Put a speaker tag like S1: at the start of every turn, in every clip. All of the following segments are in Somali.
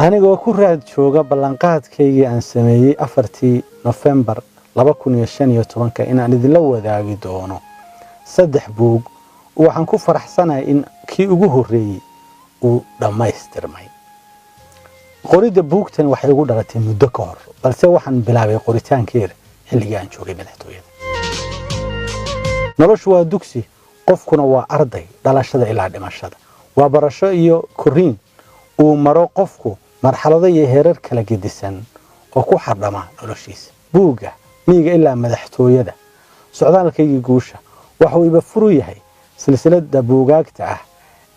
S1: Anigoo ku raad jooga ballanqaadkaygii aan sameeyey 4-tii Nofembar 2015-ka inaan idinla wadaagi doono 3 buug, waxaan ku faraxsanahay in kii ugu horreeyey uu dhammaystirmay. Qoridda buugtan waxay igu dhalatay muddo ka hor, balse waxaan bilaabay qoritaankeeda xilligii aan joogay madaxtooyada. Noloshu waa dugsi, qofkuna waa arday dhalashada ilaa dhimashada. Waa barasho iyo koriin uu maro qofku marxalado iyo heerar kala gedisan oo ku xardhama noloshiisa. Buugga Miyiga Ilaa Madaxtooyada, Socdaalkaygii Guusha waxuu iba furu yahay silsiladda buugaagta ah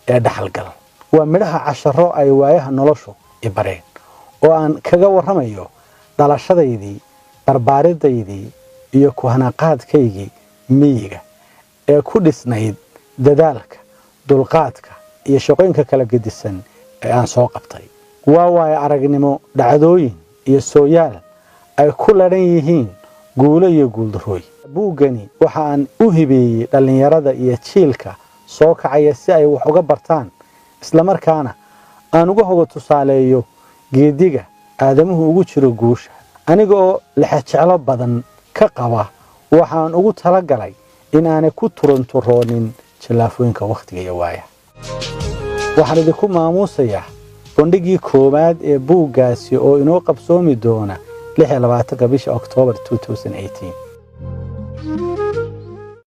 S1: ee dhaxalgal. Waa midhaha casharo ay waayaha noloshu i bareen oo aan kaga warramayo dhalashadaydii, barbaaridaydii iyo kuhanaqaadkaygii miyiga ee ku dhisnayd dadaalka, dulqaadka iyo shaqooyinka kala gedisan ee aan soo qabtay. Waa waayo aragnimo, dhacdooyin iyo sooyaal ay ku ladhan yihiin guulo iyo guuldarrooyin. Buuggani waxa aan u hibeeyey dhallinyarada iyo jiilka soo kacaya si ay wax uga bartaan, islamarkaana aan uga hoga tusaaleeyo geediga aadamuhu ugu jiro guusha. Aniga oo lexejeclo badan ka qaba, waxaan ugu talagalay in aanay ku turunturoonin jallaafooyinka wakhtiga iyo waayaha. Waxaan idinku maamuusayaa bandhiggii koowaad ee buuggaasi oo inoo qabsoomi doona 26-ka bisha Oktoobar 2018.